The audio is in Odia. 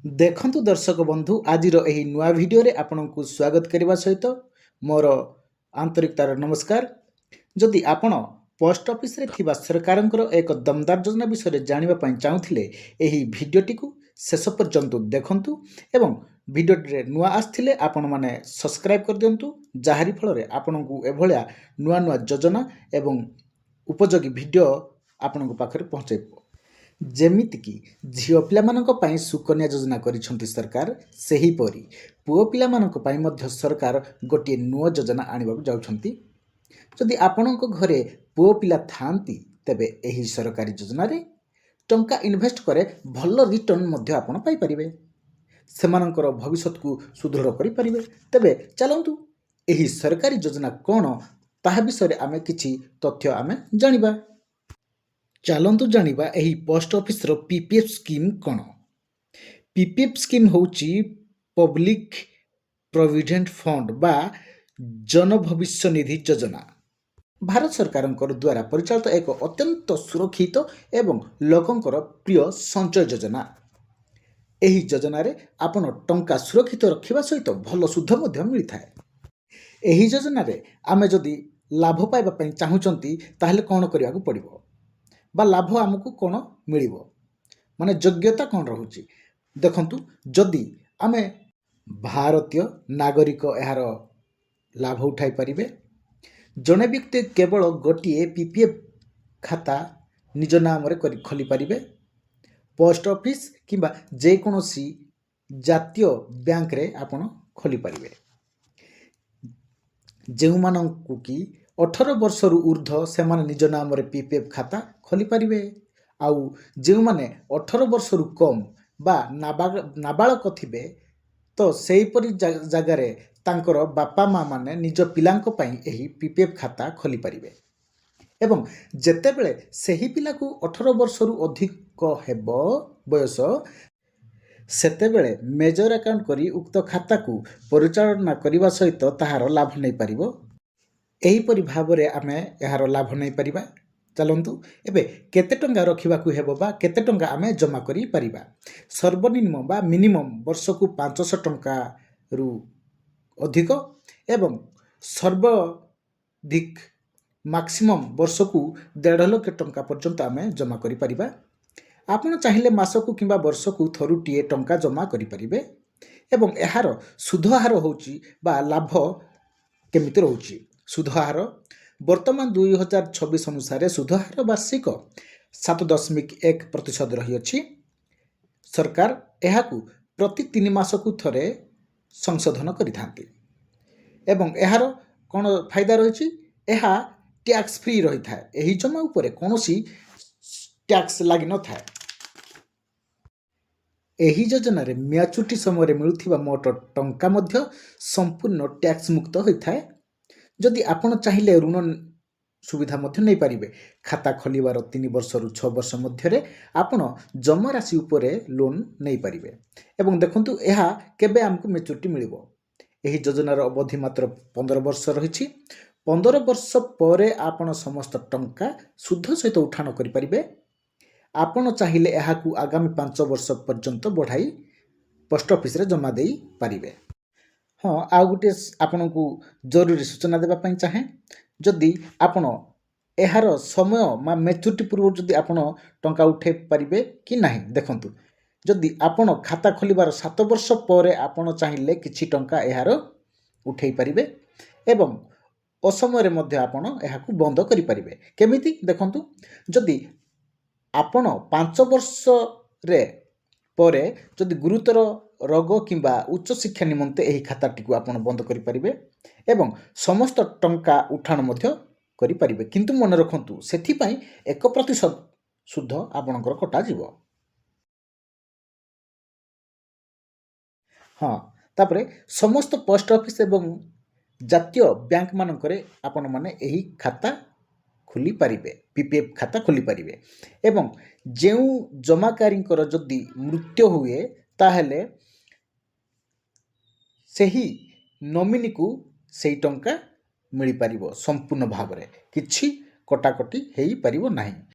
ଦେଖନ୍ତୁ ଦର୍ଶକ ବନ୍ଧୁ, ଆଜିର ଏହି ନୂଆ ଭିଡ଼ିଓରେ ଆପଣଙ୍କୁ ସ୍ୱାଗତ କରିବା ସହିତ ମୋର ଆନ୍ତରିକତାର ନମସ୍କାର। ଯଦି ଆପଣ ପୋଷ୍ଟ ଅଫିସରେ ଥିବା ସରକାରଙ୍କର ଏକ ଦମଦାର ଯୋଜନା ବିଷୟରେ ଜାଣିବା ପାଇଁ ଚାହୁଁଥିଲେ, ଏହି ଭିଡ଼ିଓଟିକୁ ଶେଷ ପର୍ଯ୍ୟନ୍ତ ଦେଖନ୍ତୁ ଏବଂ ଭିଡ଼ିଓଟିରେ ନୂଆ ଆସିଥିଲେ ଆପଣମାନେ ସବସ୍କ୍ରାଇବ୍ କରିଦିଅନ୍ତୁ, ଯାହାରି ଫଳରେ ଆପଣଙ୍କୁ ଏଭଳିଆ ନୂଆ ନୂଆ ଯୋଜନା ଏବଂ ଉପଯୋଗୀ ଭିଡ଼ିଓ ଆପଣଙ୍କ ପାଖରେ ପହଞ୍ଚାଇବ। ଯେମିତିକି ଝିଅ ପିଲାମାନଙ୍କ ପାଇଁ ସୁକନ୍ୟା ଯୋଜନା କରିଛନ୍ତି ସରକାର, ସେହିପରି ପୁଅ ପିଲାମାନଙ୍କ ପାଇଁ ମଧ୍ୟ ସରକାର ଗୋଟିଏ ନୂଆ ଯୋଜନା ଆଣିବାକୁ ଯାଉଛନ୍ତି। ଯଦି ଆପଣଙ୍କ ଘରେ ପୁଅ ପିଲା ଥାଆନ୍ତି, ତେବେ ଏହି ସରକାରୀ ଯୋଜନାରେ ଟଙ୍କା ଇନଭେଷ୍ଟ କରେ ଭଲ ରିଟର୍ଣ୍ଣ ମଧ୍ୟ ଆପଣ ପାଇପାରିବେ, ସେମାନଙ୍କର ଭବିଷ୍ୟତକୁ ସୁଦୃଢ଼ କରିପାରିବେ। ତେବେ ଚାଲନ୍ତୁ, ଏହି ସରକାରୀ ଯୋଜନା କ'ଣ ତାହା ବିଷୟରେ ଆମେ କିଛି ତଥ୍ୟ ଆମେ ଜାଣିବା। ଚାଲନ୍ତୁ ଜାଣିବା ଏହି ପୋଷ୍ଟ ଅଫିସର ପିପିଏଫ୍ ସ୍କିମ୍ କ'ଣ। ପିପିଏଫ୍ ସ୍କିମ୍ ହେଉଛି ପବ୍ଲିକ୍ ପ୍ରୋଭିଡେଣ୍ଟ ଫଣ୍ଡ ବା ଜନ ଭବିଷ୍ୟ ନିଧି ଯୋଜନା। ଭାରତ ସରକାରଙ୍କର ଦ୍ୱାରା ପରିଚାଳିତ ଏକ ଅତ୍ୟନ୍ତ ସୁରକ୍ଷିତ ଏବଂ ଲୋକଙ୍କର ପ୍ରିୟ ସଞ୍ଚୟ ଯୋଜନା। ଏହି ଯୋଜନାରେ ଆପଣ ଟଙ୍କା ସୁରକ୍ଷିତ ରଖିବା ସହିତ ଭଲ ସୁଧ ମଧ୍ୟ ମିଳିଥାଏ। ଏହି ଯୋଜନାରେ ଆମେ ଯଦି ଲାଭ ପାଇବା ପାଇଁ ଚାହୁଁଛନ୍ତି, ତାହେଲେ କ'ଣ କରିବାକୁ ପଡ଼ିବ ବା ଲାଭ ଆମକୁ କ'ଣ ମିଳିବ, ମାନେ ଯୋଗ୍ୟତା କ'ଣ ରହୁଛି? ଦେଖନ୍ତୁ, ଯଦି ଆମେ ଭାରତୀୟ ନାଗରିକ ଏହାର ଲାଭ ଉଠାଇ ପାରିବେ। ଜଣେ ବ୍ୟକ୍ତି କେବଳ ଗୋଟିଏ ପିପିଏଫ୍ ଖାତା ନିଜ ନାମରେ କରି ଖୋଲିପାରିବେ। ପୋଷ୍ଟ ଅଫିସ୍ କିମ୍ବା ଯେକୌଣସି ଜାତୀୟ ବ୍ୟାଙ୍କରେ ଆପଣ ଖୋଲିପାରିବେ। ଯେଉଁମାନଙ୍କୁ କି 18 ବର୍ଷରୁ ଉର୍ଦ୍ଧ୍ୱ, ସେମାନେ ନିଜ ନାମରେ ପିପିଏଫ୍ ଖାତା ଖୋଲିପାରିବେ। ଆଉ ଯେଉଁମାନେ 18 ବର୍ଷରୁ କମ୍ ବା ନାବାଳକ ଥିବେ, ତ ସେହିପରି ଜାଗାରେ ତାଙ୍କର ବାପା ମା ମାନେ ନିଜ ପିଲାଙ୍କ ପାଇଁ ଏହି ପିପିଏଫ୍ ଖାତା ଖୋଲିପାରିବେ ଏବଂ ଯେତେବେଳେ ସେହି ପିଲାକୁ 18 ବର୍ଷରୁ ଅଧିକ ହେବ ବୟସ, ସେତେବେଳେ ମେଜର ଆକାଉଣ୍ଟ କରି ଉକ୍ତ ଖାତାକୁ ପରିଚାଳନା କରିବା ସହିତ ତାହାର ଲାଭ ନେଇପାରିବ। ଏହିପରି ଭାବରେ ଆମେ ଏହାର ଲାଭ ନେଇପାରିବା। ଚାଲନ୍ତୁ, ଏବେ କେତେ ଟଙ୍କା ରଖିବାକୁ ହେବ ବା କେତେ ଟଙ୍କା ଆମେ ଜମା କରିପାରିବା? ସର୍ବନିମ୍ନ ବା ମିନିମମ୍ ବର୍ଷକୁ 500 ଟଙ୍କାରୁ ଅଧିକ ଏବଂ ସର୍ବାଧିକ ମାକ୍ସିମମ୍ ବର୍ଷକୁ 1.5 ଲକ୍ଷ ଟଙ୍କା ପର୍ଯ୍ୟନ୍ତ ଆମେ ଜମା କରିପାରିବା। ଆପଣ ଚାହିଁଲେ ମାସକୁ କିମ୍ବା ବର୍ଷକୁ ଥରୁଟିଏ ଟଙ୍କା ଜମା କରିପାରିବେ। ଏବଂ ଏହାର ସୁଧ ହାର ହେଉଛି ବା ଲାଭ କେମିତି ରହୁଛି? ସୁଧ ହାର ବର୍ତ୍ତମାନ 2026 ଅନୁସାରେ ସୁଧ ହାର ବାର୍ଷିକ 7.1% ରହିଅଛି। ସରକାର ଏହାକୁ ପ୍ରତି 3 ମାସକୁ ଥରେ ସଂଶୋଧନ କରିଥାନ୍ତି। ଏବଂ ଏହାର କ'ଣ ଫାଇଦା ରହିଛି? ଏହା ଟ୍ୟାକ୍ସ ଫ୍ରି ରହିଥାଏ। ଏହି ଜମା ଉପରେ କୌଣସି ଟ୍ୟାକ୍ସ ଲାଗିନଥାଏ। ଏହି ଯୋଜନାରେ ମ୍ୟାଚୁରିଟି ସମୟରେ ମିଳୁଥିବା ମୋଟ ଟଙ୍କା ମଧ୍ୟ ସମ୍ପୂର୍ଣ୍ଣ ଟ୍ୟାକ୍ସ ମୁକ୍ତ ହୋଇଥାଏ। ଯଦି ଆପଣ ଚାହିଁଲେ ଋଣ ସୁବିଧା ମଧ୍ୟ ନେଇପାରିବେ। ଖାତା ଖୋଲିବାର 3 ବର୍ଷରୁ 6 ବର୍ଷ ମଧ୍ୟରେ ଆପଣ ଜମା ରାଶି ଉପରେ ଲୋନ୍ ନେଇପାରିବେ। ଏବଂ ଦେଖନ୍ତୁ, ଏହା କେବେ ଆମକୁ ମ୍ୟାଚୁରିଟି ମିଳିବ? ଏହି ଯୋଜନାର ଅବଧି ମାତ୍ର 15 ବର୍ଷ ରହିଛି। 15 ବର୍ଷ ପରେ ଆପଣ ସମସ୍ତ ଟଙ୍କା ସୁଧ ସହିତ ଉଠାଣ କରିପାରିବେ। ଆପଣ ଚାହିଁଲେ ଏହାକୁ ଆଗାମୀ 5 ବର୍ଷ ପର୍ଯ୍ୟନ୍ତ ବଢ଼ାଇ ପୋଷ୍ଟ ଅଫିସରେ ଜମା ଦେଇପାରିବେ। ହଁ, ଆଉ ଗୋଟିଏ ଆପଣଙ୍କୁ ଜରୁରୀ ସୂଚନା ଦେବା ପାଇଁ ଚାହେଁ। ଯଦି ଆପଣ ଏହାର ସମୟ ବା ମ୍ୟାଚୁରିଟି ପୂର୍ବରୁ ଯଦି ଆପଣ ଟଙ୍କା ଉଠାଇ ପାରିବେ କି ନାହିଁ? ଦେଖନ୍ତୁ, ଯଦି ଆପଣ ଖାତା ଖୋଲିବାର 7 ବର୍ଷ ପରେ ଆପଣ ଚାହିଁଲେ କିଛି ଟଙ୍କା ଏହାର ଉଠାଇ ପାରିବେ ଏବଂ ଅସମୟରେ ମଧ୍ୟ ଆପଣ ଏହାକୁ ବନ୍ଦ କରିପାରିବେ। କେମିତି? ଦେଖନ୍ତୁ, ଯଦି ଆପଣ 5 ବର୍ଷରେ ପରେ ଯଦି ଗୁରୁତର ରୋଗ କିମ୍ବା ଉଚ୍ଚଶିକ୍ଷା ନିମନ୍ତେ ଏହି ଖାତାଟିକୁ ଆପଣ ବନ୍ଦ କରିପାରିବେ ଏବଂ ସମସ୍ତ ଟଙ୍କା ଉଠାଣ ମଧ୍ୟ କରିପାରିବେ। କିନ୍ତୁ ମନେ ରଖନ୍ତୁ, ସେଥିପାଇଁ 1% ସୁଧ ଆପଣଙ୍କର କଟାଯିବ। ହଁ, ତାପରେ ସମସ୍ତ ପୋଷ୍ଟ ଅଫିସ ଏବଂ ଜାତୀୟ ବ୍ୟାଙ୍କମାନଙ୍କରେ ଆପଣମାନେ ଏହି ଖାତା ଖୋଲିପାରିବେ, ପିପିଏଫ୍ ଖାତା ଖୋଲିପାରିବେ। ଏବଂ ଯେଉଁ ଜମାକାରୀଙ୍କର ଯଦି ମୃତ୍ୟୁ ହୁଏ, ତାହେଲେ ସେହି ନମିନିକୁ ସେଇ ଟଙ୍କା ମିଳିପାରିବ ସମ୍ପୂର୍ଣ୍ଣ ଭାବରେ, କିଛି କଟାକଟି ହେଇପାରିବ ନାହିଁ।